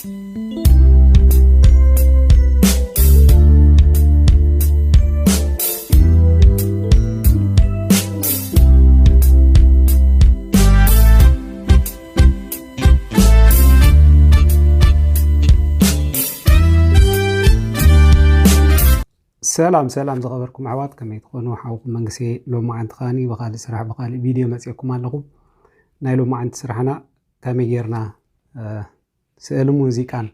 ሰላም ሰላም ዝኸበርኩም ኣሕዋት፣ ከመይ ትኾኑ? ሓውኩም መንግስቲ ሎማዓንቲ ኸኣኒ ብኻልእ ስራሕ ብኻልእ ቪድዮ መፂአኩም ኣለኹ። ናይ ሎማዓንቲ ስራሕና ከመይ ጌርና ስእሊ ሙዚቃን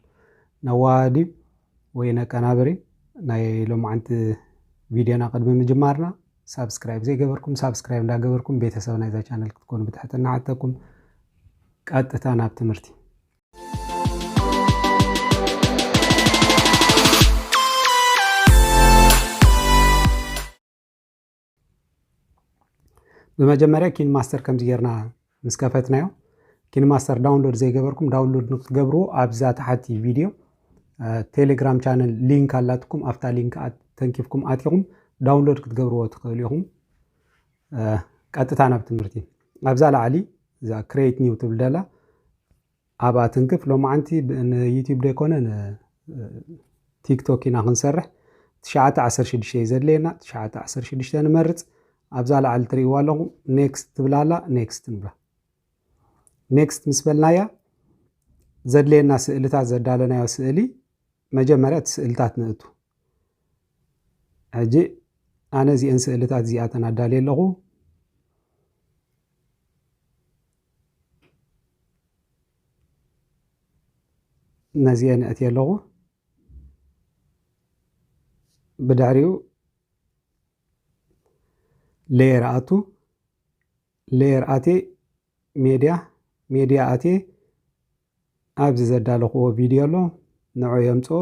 ነዋሃዲ ወይ ነቀናብሪ። ናይ ሎማዓንቲ ቪድዮና ቅድሚ ምጅማርና ሳብስክራይብ ዘይገበርኩም ሳብስክራይብ እንዳገበርኩም ቤተሰብ ናይዛ ቻነል ክትኮኑ ብትሕትና ሓተኩም። ቀጥታ ናብ ትምህርቲ። ብመጀመርያ ኪን ማስተር ከምዚ ጌርና ምስ ከፈትናዮ፣ ኪን ማስተር ዳውንሎድ ዘይገበርኩም ዳውንሎድ ንክትገብርዎ ኣብዛ ታሕቲ ቪድዮ ቴሌግራም ቻነል ሊንክ ኣላትኩም። ኣብታ ሊንክ ተንኪፍኩም ኣቲኹም ዳውንሎድ ክትገብርዎ ትኽእሉ ኢኹም። ቀጥታ ናብ ትምህርቲ። ኣብዛ ላዕሊ እዛ ክሬት ኒው ትብል ደላ ኣብኣ ትንክፍ። ሎማዓንቲ ንዩቲዩብ ዘይኮነ ንቲክቶክ ኢና ክንሰርሕ። ትሽዓተ ዓሰርተ ሽዱሽተ እዩ ዘድልየና። ትሽዓተ ዓሰርተ ሽዱሽተ ንመርፅ። ኣብዛ ላዕሊ ትርእይዋ ኣለኹም ኔክስት ትብላላ። ኔክስት ንብላ። ኔክስት ምስ በልናያ ዘድልየና ስእልታት ዘዳለናዮ ስእሊ መጀመርያ እቲ ስእልታት ንእቱ። ሕጂ ኣነ እዚአን ስእልታት እዚኣተን ኣዳልየ ኣለኹ። ነዚአን እእትየ ኣለኹ። ብድሕሪኡ ሌየር ኣቱ። ሌየር ኣቴ ሜድያ፣ ሜድያ ኣቴ ኣብዚ ዘዳለኽዎ ቪድዮ ኣሎ፣ ንዑ የምፅኦ።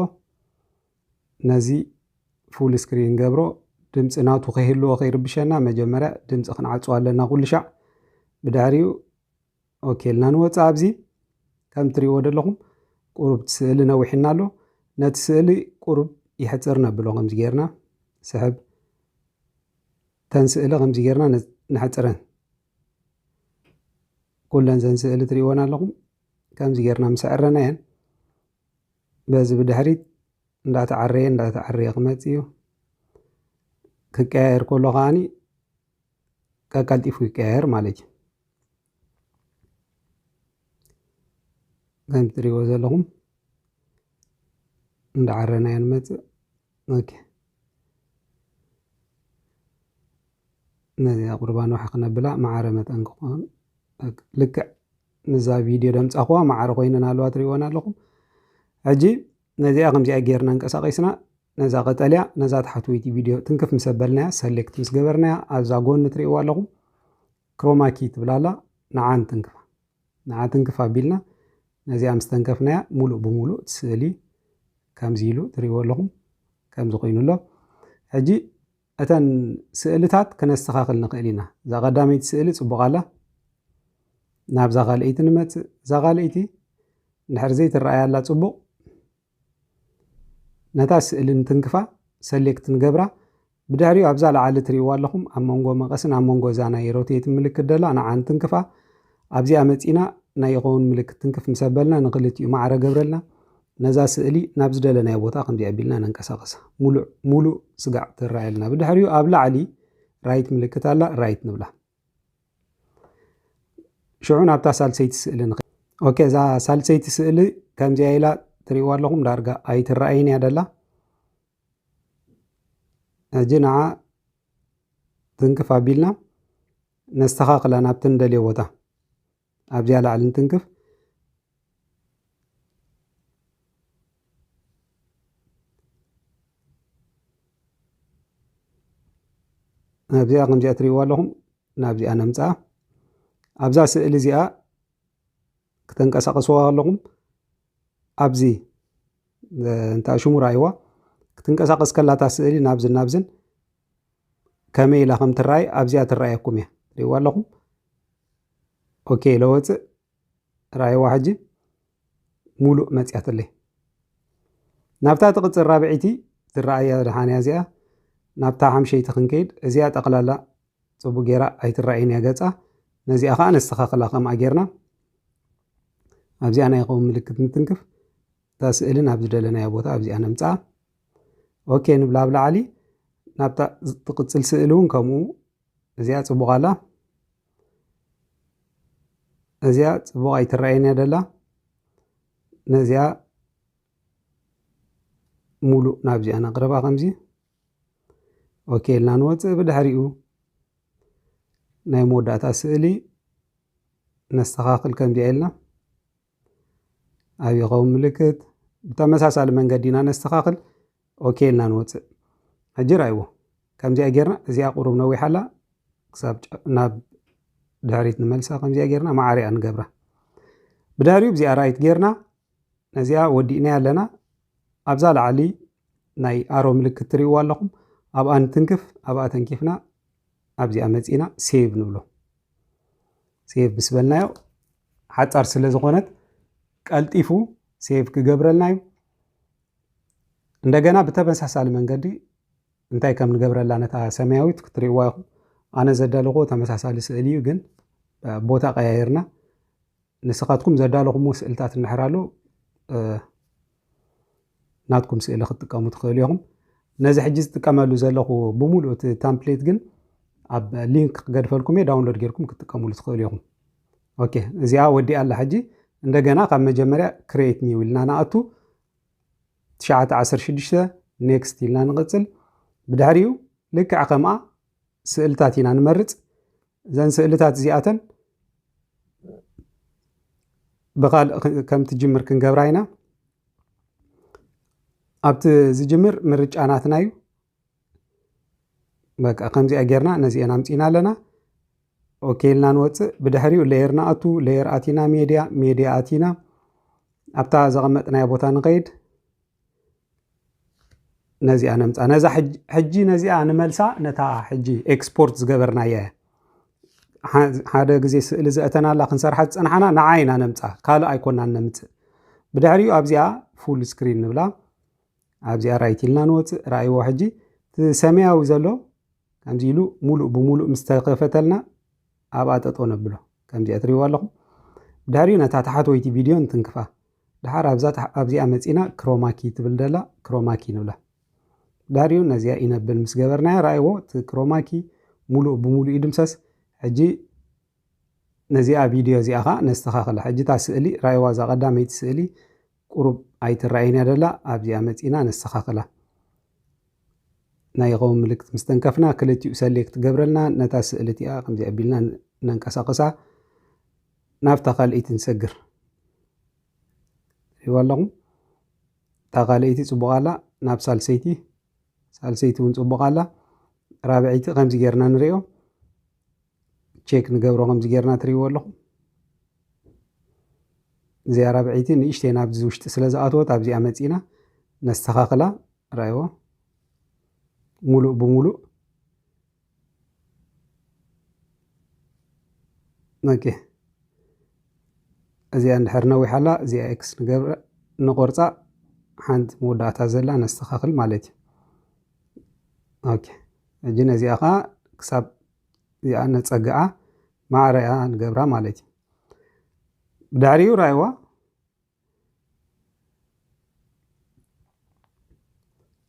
ነዚ ፉል ስክሪን ገብሮ። ድምፂ ናቱ ከይህልዎ ከይርብሸና መጀመርያ ድምፂ ክንዓፅዎ ኣለና ኩሉ ሻዕ። ብድሕሪኡ ኦኬ ኢልና ንወፅእ። ኣብዚ ከም ትሪእዎ ዘለኹም ቁሩብ እቲ ስእሊ ነዊሕና ኣሎ። ነቲ ስእሊ ቁሩብ ይሕፅር ነብሎ። ከምዚ ጌርና ስሕብ ተን ስእሊ ከምዚ ጌርና ነሕፅረን። ኩለን ዘን ስእሊ ትሪእወን ኣለኹም። ከምዚ ጌርና ምስ ኣዕረናየን በዚ ብድሕሪት እንዳተዓረየ እንዳተዓረየ ክመፅእ እዩ። ክቀያየር ከሎ ከዓኒ ቀቀልጢፉ ይቀያየር ማለት እዩ። ከም ትሪእዎ ዘለኹም እንዳዓረናዮ ንመፅእ። ኦኬ፣ ነዚኣ ቁርባን ዋሕ ክነብላ ማዕረ መጠን ክኾን ልክዕ ንዛ ቪድዮ ደምፃኹዋ ማዕረ ኮይነን ኣለዋ ትሪእወን ኣለኹም። ሕጂ ነዚኣ ከምዚኣ ጌርና እንቀሳቂስና ነዛ ቀጠልያ ነዛ ታሕተወይቲ ቪድዮ ትንክፍ ምስ ኣበልናያ ሰሌክት ምስ ገበርናያ ኣብዛ ጎኒ ትሪእዋ ኣለኹም ክሮማኪ ትብላላ ንዓን ትንክፋ። ንዓ ትንክፍ ኣቢልና ነዚኣ ምስ ተንከፍናያ ሙሉእ ብሙሉእ እቲ ስእሊ ከምዚ ኢሉ ትሪእዎ ኣለኹም ከምዚ ኮይኑ ኣሎ። ሕጂ እተን ስእልታት ክነስተኻኽል ንኽእል ኢና። እዛ ቀዳመይቲ ስእሊ ጽቡቕ ኣላ። ናብዛ ካልኣይቲ ንመጽእ። እዛ ካልኣይቲ እንድሕር ዘይትረኣያ ኣላ ጽቡቕ ነታ ስእሊ ንትንክፋ ሰሌክት ንገብራ። ብድሕሪኡ ኣብዛ ላዕሊ ትሪእዋ ኣለኹም ኣብ መንጎ መቐስን ኣብ መንጎ እዛ ናይ ሮቴት ምልክት ደላ ንዓ ንትንክፋ። ኣብዚኣ መጺና ናይ ይኸውን ምልክት ትንክፍ ምስ ኣበልና ንክልቲኡ ማዕረ ገብረልና። ነዛ ስእሊ ናብ ዝደለናዮ ቦታ ከምዚ ኣቢልና ነንቀሳቐሳ። ሙሉእ ሙሉእ ስጋዕ ትረኣየልና። ብድሕሪኡ ኣብ ላዕሊ ራይት ምልክት ኣላ፣ ራይት ንብላ። ሽዑ ናብታ ሳልሰይቲ ስእሊ ንኸ ኦኬ፣ እዛ ሳልሰይቲ ስእሊ ከምዚኣ ኢላ ትሪእዋ ኣለኹም ዳርጋ ኣይትረኣይን እያ ደላ። ሕጂ ንዓ ትንክፍ ኣቢልና ነስተኻኽላ ናብቲ ንደልዮ ቦታ ኣብዚኣ ላዕሊ ንትንክፍ። ኣብዚኣ ከምዚኣ ትሪእዋ ኣለኹም ናብዚኣ ነምፅኣ። ኣብዛ ስእሊ እዚኣ ክተንቀሳቐስዋ ኣለኹም ኣብዚ እንታ ሽሙ ራእይዋ ክትንቀሳቐስ ከላታ ስእሊ ናብዝን ናብዝን ከመይ ኢላ ከም ትረኣይ ኣብዚኣ ትረኣየኩም እያ ትሪእዋ ኣለኹም። ኦኬ ኢለ ወፅእ። ራእይዋ ሕጂ ሙሉእ መፅያትለይ። ናብታ ትቕፅል ራብዒቲ ትረኣያ ደሓንያ እዚኣ ናብታ ሓምሸይቲ ክንከይድ እዚኣ ጠቕላላ ፅቡቅ ጌራ ኣይትረኣይን እያ ገፃ። ነዚኣ ከዓ ነስተኻኽላ ከምኣ ጌርና ኣብዚኣ ናይ ኸውን ምልክት ንትንክፍ። እታ ስእሊ ናብ ዝደለናዮ ቦታ ኣብዚኣ ነምፅኣ። ኦኬ ንብላ ኣብ ላዕሊ። ናብታ ትቕፅል ስእሊ እውን ከምኡ። እዚኣ ፅቡቕ ኣላ። እዚኣ ፅቡቕ ኣይትረኣየን እያ ደላ። ነዚኣ ሙሉእ ናብዚኣ ነቕርባ ከምዚ። ኦኬ ኢልና ንወፅእ። ብድሕሪኡ ናይ መወዳእታ ስእሊ ነስተኻኽል። ከምዚኣ ኢልና ኣብ ይኸውን ምልክት ብተመሳሳሊ መንገዲ ኢና ነስተኻኽል። ኦኬ ኢልና ንወፅእ። ሕጂ ራይዎ ከምዚኣ ጌርና፣ እዚኣ ቁሩብ ነዊሓ ኣላ፣ ክሳብ ጫ- ናብ ድሕሪት ንመልሳ። ከምዚኣ ጌርና ማዕሪኣ ንገብራ። ብድሕሪኡ እዚኣ ራይት ጌርና ነዚኣ ወዲእናያ ኣለና። ኣብዛ ላዕሊ ናይ ኣሮ ምልክት ትርእይዋ ኣለኹም። ኣብኣ ንትንክፍ። ኣብኣ ተንኪፍና ኣብዚኣ መጺና ሴቭ ንብሎ። ሴቭ ምስ በልናዮ ሓጻር ስለ ዝኾነት ቀልጢፉ ሴቭ ክገብረልና እዩ። እንደገና ብተመሳሳሊ መንገዲ እንታይ ከም ንገብረላ ነታ ሰማያዊት ክትርእይዋ ኢኹም። ኣነ ዘዳለኹዎ ተመሳሳሊ ስእሊ እዩ፣ ግን እ፣ ቦታ ቀያይርና ንስኻትኩም ዘዳለኹምዎ ስእልታት እንድሕር ኣሎ እ፣ ናትኩም ስእሊ ክትጥቀሙ ትኽእሉ ኢኹም። ነዚ ሕጂ ዝጥቀመሉ ዘለኹ ብምሉእ እቲ ታምፕሌት ግን ኣብ ሊንክ ክገድፈልኩም እየ፣ ዳውንሎድ ጌርኩም ክትጥቀሙሉ ትኽእሉ ኢኹም። ኦኬ፣ እዚኣ ወዲኣ ኣላ። ሕጂ እንደገና ካብ መጀመርያ ክሬት ኒው ኢልና ንኣቱ። ትሽዓተ ዓሰርተ ሽዱሽተ ኔክስት ኢልና ንቕጽል። ብድሕሪኡ ልክዕ ከምኣ ስእልታት ኢና ንመርጽ። እዘን ስእልታት እዚኣተን ብኻልእ ክ- ከም ትጅምር ክንገብራ ኢና። ኣብቲ ዝጅምር ምርጫ ናትና እዩ። በቃ ከምዚኣ ጌርና ነዚአን ኣምፂና ኣለና። ኦኬ ኢልና ንወፅእ። ብድሕሪኡ ሌየር ንኣቱ። ሌየር ኣቲና፣ ሜድያ፣ ሜድያ ኣቲና፣ ኣብታ ዘቐመጥናዮ ቦታ ንኸይድ። ነዚኣ ነምፃ። ነዛ ሕጂ- ሕጂ ነዚኣ ንመልሳ፣ ነታ ሕጂ ኤክስፖርት ዝገበርናያ እያ። ሓ- ሓደ ግዜ ስእሊ ዘእተናላ ክንሰርሓ ዝፀናሓና ንዓ ኢና ነምፃ፣ ካልእ ኣይኮናን ነምፅእ። ብድሕሪኡ ኣብዚኣ ፉል ስክሪን ንብላ። ኣብዚኣ ራይት ኢልና ንወፅእ። ራእይዎ ሕጂ እቲ ሰማያዊ ዘሎ ከምዚ ኢሉ ሙሉእ ብሙሉእ ምስ ተኸፈተልና ኣብኣ ጠጠው ነብሎ። ከምዚኣ ትሪእዋ ኣለኹም። ድሕሪኡ ነታ ታሕተወይቲ ቪድዮ እንትንክፋ። ድሓር ኣብዛ ታሕ- ኣብዚኣ መፂና ክሮማኪ ትብል ደላ ክሮማኪ ንብላ። ድሕሪኡ ነዚኣ ኢነብል ምስ ገበርናያ ራእይዎ እቲ ክሮማኪ ሙሉእ ብሙሉእ ይድምሰስ። ሕጂ ነዚኣ ቪድዮ እዚኣ ኸዓ ነስተኻኽላ። ሕጂ እታ ስእሊ ራእይዋ፣ እዛ ቀዳመይቲ ስእሊ ቁሩብ ኣይትረኣይን እያ ደላ። ኣብዚኣ መፂና ነስተኻኽላ። ናይ ይኸውን ምልክት ምስ ተንከፍና ክልቲኡ ሰሌክት ገብረልና፣ ነታ ስእሊ እቲኣ ከምዚ ኣቢልና ነንቀሳቕሳ፣ ናብታ ካልኣይቲ ንሰግር። ሪእዋ ኣለኹም። እታ ካልኣይቲ ፅቡቕ ኣላ። ናብ ሳልሰይቲ፣ ሳልሰይቲ እውን ፅቡቕ ኣላ። ራብዐይቲ ከምዚ ጌርና ንሪኦ። ቼክ ንገብሮ ከምዚ ጌርና ትሪእዎ ኣለኹም። እዚኣ ራብዐይቲ ንእሽተይ ናብዚ ውሽጢ ስለ ዝኣተወት ኣብዚኣ መፂና ነስተኻኽላ። ራእይዎ ሙሉእ ብሙሉእ። ኦኬ፣ እዚኣ እንድሕር ነዊሕ ኣላ፣ እዚኣ ኤክስ ንገብረ፣ ንቆርፃ። ሓንቲ መወዳእታ ዘላ ነስተኻኽል ማለት እዩ። ኦኬ፣ ሕጂ ነዚኣ ኸዓ ክሳብ እዚኣ ነፀግዓ፣ ማዕረያ ንገብራ ማለት እዩ። ብድሕሪኡ ራእይዋ፣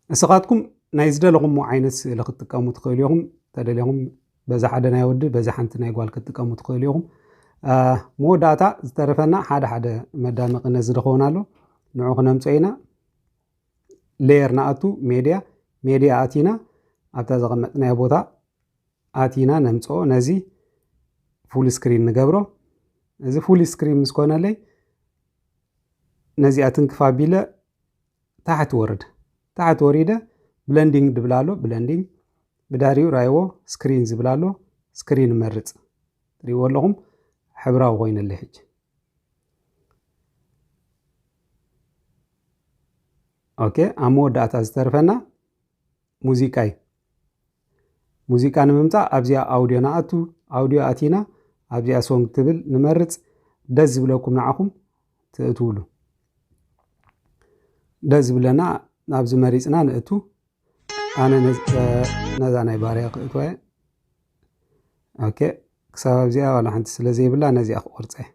ንስኻትኩም ናይ ዝደለኹምዎ ዓይነት ስእሊ ክትጥቀሙ ትኽእሉ ኢኹም። ተደሊኹም በዛ ሓደ ናይ ወዲ፣ በዛ ሓንቲ ናይ ጓል ክትጥቀሙ ትኽእሉ ኢኹም። አ፣ መወዳእታ ዝተረፈና ሓደ ሓደ መዳመቒ ነዚ ዝኸውን ኣሎ፣ ንዑ ክነምፅኦ ኢና። ሌየር ንኣቱ፣ ሜድያ፣ ሜድያ ኣቲና ኣብታ ዘቐመጥናዮ ቦታ ኣቲና ነምፅኦ። ነዚ ፉል ስክሪን ንገብሮ። እዚ ፉል ስክሪን ምስ ኮነለይ ነዚኣ ትንክፍ ኣቢለ ታሕቲ ወርድ። ታሕቲ ወሪደ ብለንዲንግ ድብል ኣሎ፣ ብለንዲንግ። ብድሕሪኡ ራይዎ ስክሪን ዝብል ኣሎ፣ ስክሪን መርፅ። ትሪእዎ ኣለኹም፣ ሕብራዊ ኮይነለይ ሕጂ። ኦኬ፣ ኣብ መወዳእታ ዝተርፈና ሙዚቃ እዩ። ሙዚቃ ንምምጻእ ኣብዚኣ ኣውድዮ ንኣቱ። ኣውድዮ ኣቲና ኣብዚኣ ሶንግ ትብል ንመርጽ። ደስ ዝብለኩም ንዓኹም ትእትውሉ። ደስ ዝብለና ኣብዚ መሪጽና ንእቱ። ኣነ ነዝ- እ፣ ነዛ ናይ ባርያ ክእትዋ እየ። ኦኬ፣ ክሳብ ኣብዚኣ ዋላ ሓንቲ ስለ ዘይብላ ነዚኣ ክቆርጸ እየ።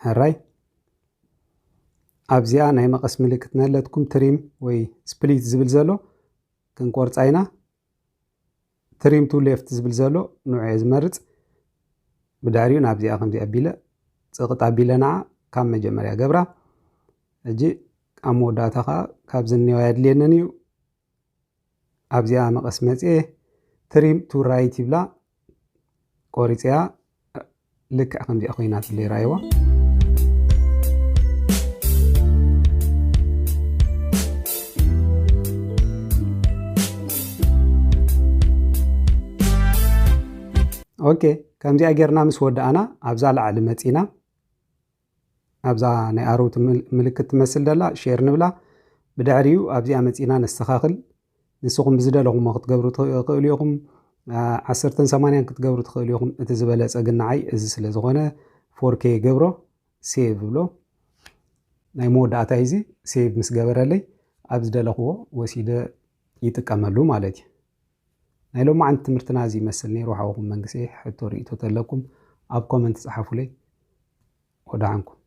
ሕራይ። ኣብዚኣ ናይ መቐስ ምልክት ነለትኩም ትሪም ወይ ስፕሊት ዝብል ዘሎ ክንቆርጻ ኢና። ትሪም ቱ ሌፍት ዝብል ዘሎ ንዑ እየ ዝመርጽ። ብድሕሪኡ ናብዚኣ ከምዚ ኣቢለ ጽቕጥ ኣቢለ ንዓ ካብ መጀመርያ ገብራ። ሕጂ ኣብ መወዳእታ ከዓ ካብ ዝኒዋ የድልየንን እዩ። ኣብዚኣ መቐስ መፅኤ ትሪም ቱ ራይት ይብላ። ቆሪፅያ ልክዕ ከምዚኣ ኮይና ትብል ይራይዋ። ኦኬ፣ ከምዚኣ ጌርና ምስ ወዳእና ኣብዛ ላዕሊ መፂና ኣብዛ ናይ ኣሮው ምልክት ትመስል ደላ ሼር ንብላ። ብድሕሪኡ ኣብዚኣ መፂና ነስተኻኽል። ንስኹም ብዝደለኹሞ ክትገብሩ ትኽእሉ ኢኹም። ዓሰርተን ሰማንያን ክትገብሩ ትኽእሉ ኢኹም። እቲ ዝበለፀ ግን ንዓይ እዚ ስለ ዝኾነ ፎር ኬ ገብሮ፣ ሴቭ ብሎ። ናይ መወዳእታ እዚ ሴቭ ምስ ገበረለይ ኣብ ዝደለኽዎ ወሲደ ይጥቀመሉ ማለት እዩ። ናይ ሎማዓንቲ ትምህርትና እዚ ይመስል ነይሩ። ሓውኹም መንግስቴ፣ ሕቶ ርእይቶ ተለኩም ኣብ ኮመንት ጸሓፉለይ። ወደሓንኩም።